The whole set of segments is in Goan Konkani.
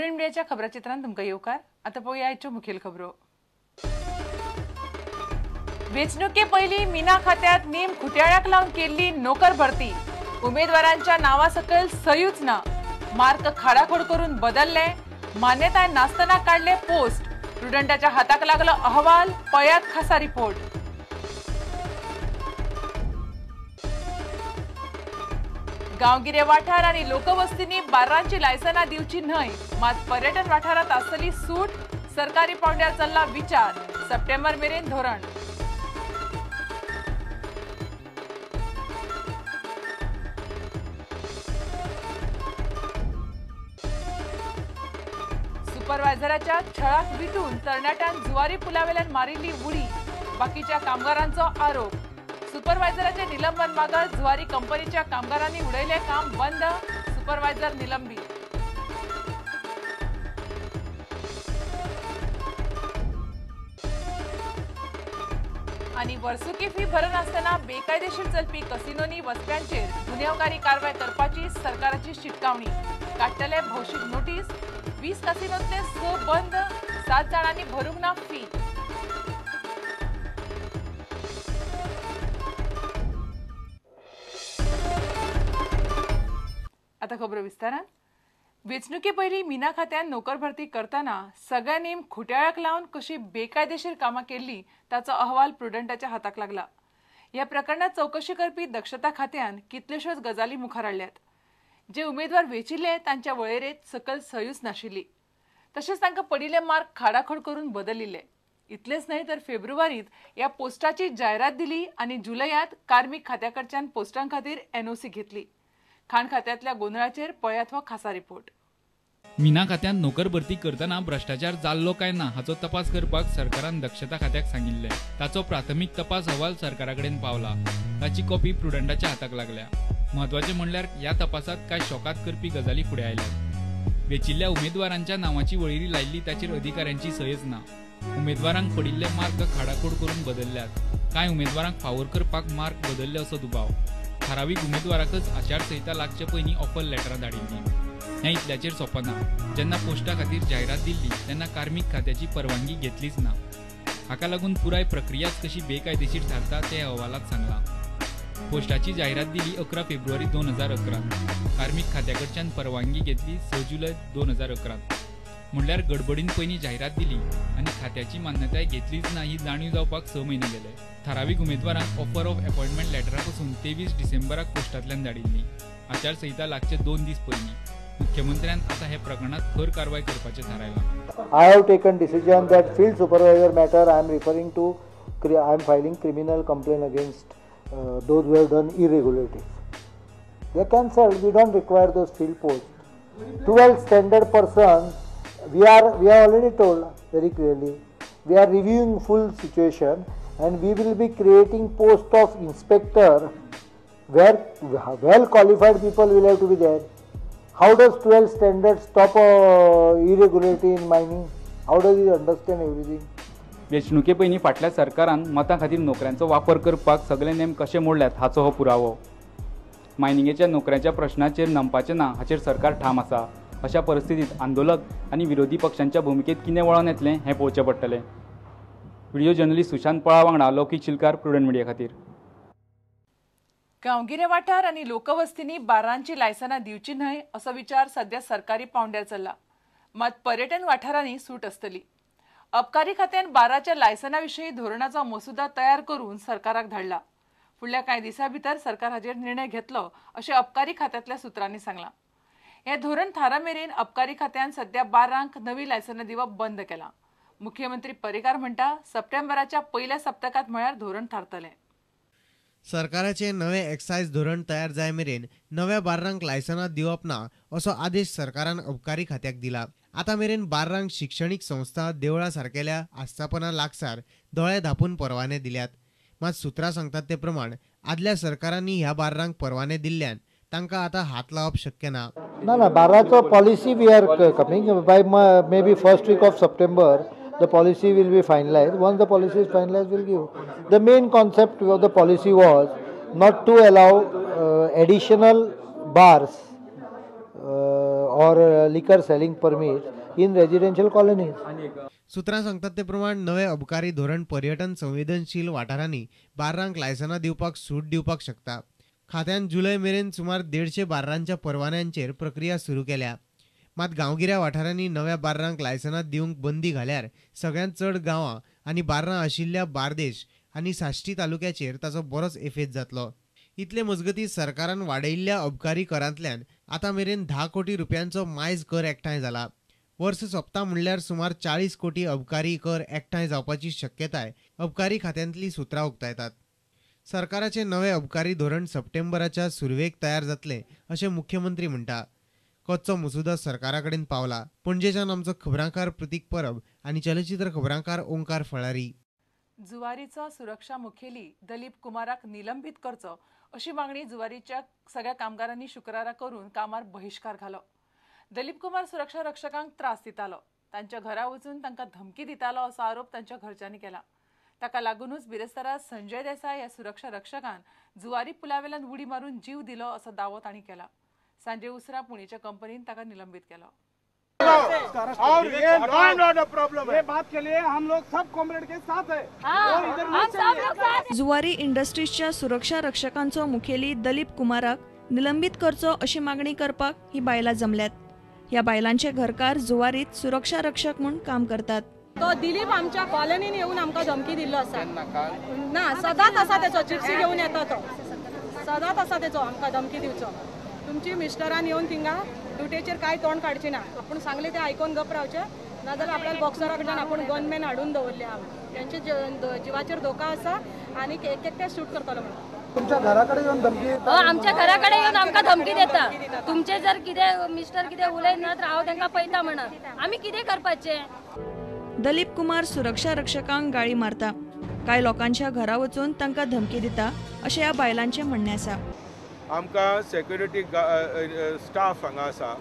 प्रुडंट मीडियाच्या खबराचित्रांत तुमकां येवकार. आतां पळोवया आयच्यो मुखेल खबरो. वेंचणुके पयलीं मिना खात्यात नेम खुट्याळ्याक लावन केल्ली नोकर भरती. उमेदवारांच्या नांवा सकयल सयूच ना. मार्क खाडाखोड करून बदलले. मान्यताय नासतना काडले पोस्ट. प्रुडंटाच्या हाताक लागलो अहवाल. पळयात खासा रिपोर्ट. गांवगिरे वाठार आनी लोकवस्तींनी बार्रांची लायसनां दिवची न्हय, मात पर्यटन वाठारांत आसतली सूट. सरकारी पावंड्यार चल्ला विचार. सप्टेंबर मेरेन धोरण. सुपरवायझराच्या छळाक विटून तरणाट्यान जुवारी पुलावेल्यान मारिल्ली उडी. बाकीच्या कामगारांचो आरोप. सुपरवायझराचे निलंबन मागत जुवारी कंपनीच्या कामगारांनी उडयले काम बंद. सुपरवायझर निलंबित. आणि वर्सुकी फी भरनासतना बेकायदेशीर चलपी कसिनोनी वसप्यांचेर गुन्यांवकारी कारवाय करपाची सरकाराची शिटकावणी. काडटले भौशीक नोटीस. 20 कसिनोतले 6 बंद. 7 जाणांनी भरूंक ना फी. आता खबरो विस्तारान. वेंचणुके पयलीं मिना खात्यान नोकर भरती करतना सगळे नेम खुट्याळ्याक लावन कशी बेकायदेशीर कामां केल्ली ताचो अहवाल प्रुडंटाच्या हाताक लागला. ह्या प्रकरणात चवकशी करपी दक्षता खात्यान कितल्योश्योच गजाली मुखार हाडल्यात. जे उमेदवार वेंचिल्ले तांच्या वळेरेंत सकयल सयूच नाशिल्ली. तशेंच तांकां पडिल्ले मार्क खाडाखोड करून बदलिल्ले. इतलेंच न्हय तर फेब्रुवारींत ह्या पोस्टाची जायरात दिली आनी जुलयात कार्मीक खात्या कडच्यान पोस्टां खातीर एनओसी घेतली. खाण खात्यांतल्या गोंदळाचेर पळयात हो खासा रिपोर्ट. मिना खात्यान नोकर भरती करतना भ्रष्टाचार जाल्लो काय ना हाचो तपास करपाक सरकारान दक्षता खात्याक सांगिल्लें. ताचो प्राथमीक तपास अहवाल सरकारा कडेन पावला. ताची कॉपी प्रुडंटाच्या हाताक लागल्या. म्हत्वाचें म्हणल्यार ह्या तपासात कांय शॉकात करपी गजाली फुडें आयल्यात. वेंचिल्ल्या उमेदवारांच्या नांवाची वळेरी लायिल्ली ताचेर अधिकाऱ्यांची सयच ना. उमेदवारांक पडिल्ले मार्क खाडाखोड करून बदलल्यात. कांय उमेदवारांक फावोर करपाक मार्क बदलले असो दुबाव. थारावीक उमेदवाराकच आचारसंहिता लागचे पयलीं ऑफर लेटरां धाडिल्लीं. हें इतल्याचेर सोंपना. जेन्ना पोस्टा खातीर जायरात दिल्ली तेन्ना कार्मीक खात्याची परवानगी घेतलीच ना. हाका लागून पुराय प्रक्रियाच कशी बेकायदेशीर थारता तें अहवालांत सांगलां. पोस्टाची जायरात दिली 11 फेब्रुवारी 2011. कार्मीक खात्या कडच्यान परवानगी घेतली 6 जुलय 2011. म्हणल्यार गडबडीन पयलीं जायरात दिली आनी खात्याची मान्यताय घेतलीच ना ही जाणीव जावपाक 6 म्हयने गेले. थारावीक उमेदवारांक ऑफर ऑफ अपॉयंटमेंट लेटरा पसून 23 डिसेंबराक पोस्टांतल्यान धाडिल्ली. आचारसंहिता लागचे 2 दीस पयलीं. मुख्यमंत्र्यान आतां हे प्रकरणात खर कारवाय करपाचें थारायलां. I have taken decision that field supervisor matter I am referring to, I am filing criminal complaint against those who have done irregularities. They are cancelled. We don't require those field posts. 12 standard persons, we are already told very clearly. We are reviewing full situation and we will be creating post of inspector where well qualified people will have to be there. How does 12 standard stop irregularity in mining? How does he understand everything? वेंचणुके पयलीं फाटल्या सरकारान मतां खातीर नोकऱ्यांचो वापर करपाक सगळे नेम कशे मोडल्यात हाचो हो पुरावो. मायनिंगेच्या नोकऱ्यांच्या प्रश्नाचेर नमपाचें ना हाचेर सरकार ठाम आसा. अशा परिस्थितींत आंदोलक आनी विरोधी पक्षांच्या भुमिकेंत कितें वळण येतलें हें पळोवचें पडटलें. व्हिडिओ जर्नलिस्ट सुशांत पळा वांगडा लौकीक शिलकार, प्रुडंट मिडिया खातीर. गांवगिरे वाठार आनी लोकवस्तींनी बार्रांची लायसनां दिवची न्हय असो विचार सध्या सरकारी पावंड्यार चल्ला. मात पर्यटन वाठारांनी सूट आसतली. अबकारी खात्यान बाराच्या लायसना विशीं धोरणाचो मसुदा तयार करून सरकाराक धाडला. फुडल्या कांय दिसां भितर सरकार हाचेर निर्णय घेतलो अशें अबकारी खात्यांतल्या सुत्रांनी सांगलां. हें धोरण थारा मेरेन अबकारी खात्यान सध्या बारांक नवी लायसनां दिवप बंद केलां. मुख्यमंत्री पर्रीकार म्हणटा सप्टेंबराच्या पयल्या सप्तकांत म्हळ्यार धोरण थारतलें. सरकाराचें नवें एक्सायज धोरण तयार जाय मेरेन नव्या बार्रांक लायसनां दिवप ना असो आदेश सरकारान अबकारी खात्याक दिला. आतां मेरेन बार्रांक शिक्षणीक संस्था, देवळां सारकेल्या आस्थापनां लागसार दोळे धांपून परवाने दिल्यात. मात सुत्रां सांगतात ते प्रमाण आदल्या सरकारांनी ह्या बार्रांक परवाने दिल्ल्यान तांकां आतां हात लावप शक्य ना. ना ना, बाराचो policy we are coming by maybe first week of September. The policy will be finalized. Once the policy is finalized, we'll give. The main concept of the policy was not to allow additional bars or liquor selling permits in residential colonies. सूत्रां सांगतात ते प्रमाण नवे अबकारी धोरण पर्यटन संवेदनशील वाठारांनी बार्रांक लायसनां दिवपाक सूट दिवपाक शकता. खात्यान जुलय मेरेन सुमार 150 बार्रांच्या परवान्यांचेर प्रक्रिया सुरू केल्या. मात गांवगिऱ्या वाठारांनी नव्या बार्रांक लायसनां दिवंक बंदी घाल्यार सगळ्यांत चड गांवां आनी बार्रां आशिल्ल्या बार्देश आनी साश्टी तालुक्याचेर ताचो बरोच एफेज जातलो. इतले मजगतीं सरकारान वाडयिल्ल्या अबकारी करांतल्यान आतां मेरेन 10 कोटी रुपयांचो मायज कर एकठांय जाला. वर्स सोंपता म्हणल्यार सुमार 40 कोटी अबकारी कर एकठांय जावपाची शक्यताय अबकारी खात्यांतली सुत्रां उक्तायतात. सरकाराचें नवें अबकारी धोरण सप्टेंबराच्या सुरवेक तयार जातलें अशें मुख्यमंत्री म्हणटा. कच्चो मसुदो सरकारा कडेन पावला. पणजेच्यान आमचो खबरांकार प्रतीक परब आनी चलचित्र खबरांकार ओंकार फळारी. जुवारीचो सुरक्षा मुखेली दलीप कुमाराक निलंबीत करचो अशी मागणी जुवारीच्या सगळ्या कामगारांनी शुक्रारा करून कामार बहिश्कार घालो. दलीप कुमार सुरक्षा रक्षकांक त्रास दितालो, तांच्या घरा वचून तांकां धमकी दितालो असो आरोप तांच्या घरच्यांनी केला. ताका लागूनच बिरेस्तारा संजय देसाय ह्या सुरक्षा रक्षकान जुवारी पुलावेल्यान उडी मारून जीव दिलो असो दावो तांणी केला. सांजे उसरा पुणेच्या कंपनीन ताका निलंबित केलो. और ये लॉ एंड ऑर्डर प्रॉब्लम है, बात के लिए हम लोग सब कॉमरेड के साथ है. जुवारी इंडस्ट्रीजच्या सुरक्षा रक्षकांचो मुखेली दलीप कुमाराक निलंबित करचो अशी मागणी करपाक ही बायलां जमल्यात. ह्या बायलांचे घरकार जुवारीत सुरक्षा रक्षक म्हूण काम करतात. तो दिलीप आमच्या कॉलनीन येवन आमकां धमकी दिल्लो आसा. ना सदांच आसा तेचो, जिप्सी घेवन येता तो, सदांच आसा तेचो आमकां धमकी दिवचो. तुमची मिस्टरान येवन थिंगा ड्युटेचेर कांय तोंड काडचें ना, आपूण सांगलें तें आयकोन गप रावचें, नाजाल्यार आपल्याला बॉक्सरा कडल्यान आपूण गनमॅन हाडून दवरले आहा, तेंच्या जिवाचेर धोका आसा आनी एक एकटे शूट करतलो म्हणून. तुमच्या घराकडे येऊन धमकी? आमच्या घराकडे येऊन आमकां धमकी देता. तुमचे जर कितें मिस्टर कितें उलयना तर हांव तांकां पळयता म्हणून. आमी कितें करपाचें? दलीप कुमार सुरक्षा रक्षकांक गाळी मारता, कांय लोकांच्या घरा वचून तांकां धमकी दिता अशें ह्या बायलांचें म्हणणें आसा. आमकां सेक्युरिटी स्टाफ हांगा आसा,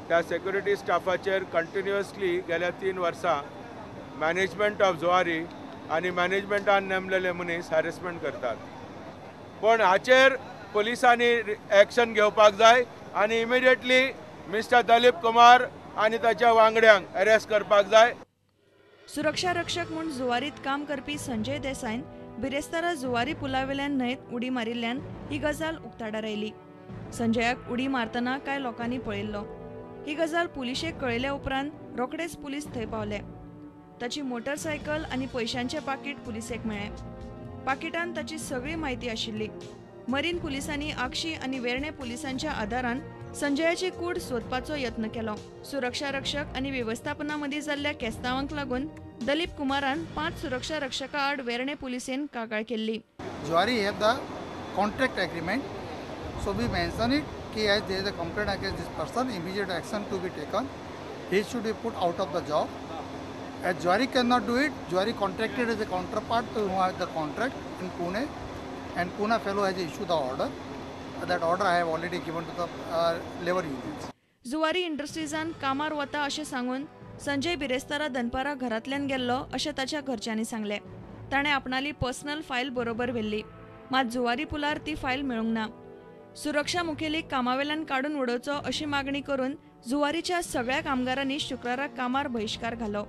त्या सेक्युरिटी स्टाफाचेर कंटिन्युअसली गेल्या 3 वर्सां मॅनेजमेंट ऑफ जुवारी आनी मॅनेजमेंटान नेमलेले मनीस हॅरेसमेंट करतात. पण हाचेर पुलिसांनी एक्शन घेवपाक जाय आनी इमिडिएटली मिस्टर दलीप कुमार आनी ताच्या वांगड्यांक अरेस्ट करपाक जाय. सुरक्षा रक्षक म्हूण जुवारीत काम करपी संजय देसायन बिरेस्तारा जुवारी पुलावेल्यान न्हंयेत उडी मारिल्ल्यान ही गजाल उक्ताडार आयली. संजयाक उडी मारतना कांय लोकांनी पळयल्लो. ही गजाल पुलिशेक कळयल्या उपरांत रोखडेच पुलीस थंय पावले. ताची मोटरसायकल आनी पयशांचें पाकीट पुलिसेक मेळ्ळें. पाकिटान ताची सगळी म्हायती आशिल्ली. मरीन पुलिसांनी आगशी आनी वेर्णे पुलिसांच्या आदारान संजयाची कूड सोदपाचो यत्न केलो. सुरक्षा रक्षक आनी वेवस्थापना मदीं जाल्ल्या केस्तांवांक लागून दलीप कुमारान 5 सुरक्षा रक्षकां आड वेर्णे पुलिसेन कागाळ केल्ली. Zuari have the contract agreement, so we mention it की as there is a complaint against this person, immediate action to be taken, he should be put out of the job. As Zuari can not do it, Zuari contracted as a counterpart to who has the contract in Pune, and Pune fellow has issue the order. That order I have already given to the labour unions. Zuari इंडस्ट्रीजान कामार वता अशें सांगून संजय बिरेस्तारा दनपारा घरांतल्यान गेल्लो अशें ताच्या घरच्यांनी सांगलें. ताणें आपणाली पर्सनल फायल बरोबर व्हेल्ली, मात जुवारी पुलार ती फायल मेळूंक ना. सुरक्षा मुखेलीक कामावेल्यान काडून उडोवचो अशी मागणी करून जुवारीच्या सगळ्या कामगारांनी शुक्रारा कामार बहिश्कार घालो.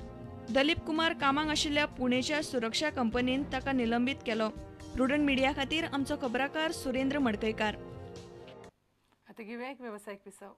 दलीप कुमार कामाक आशिल्ल्या पुणेच्या सुरक्षा कंपनीन ताका निलंबीत केलो. प्रुडंट मिडिया खातीर आमचो खबराकार सुरेंद्र मडकयकार. आतां घेवया एक वेवसायीक विसव.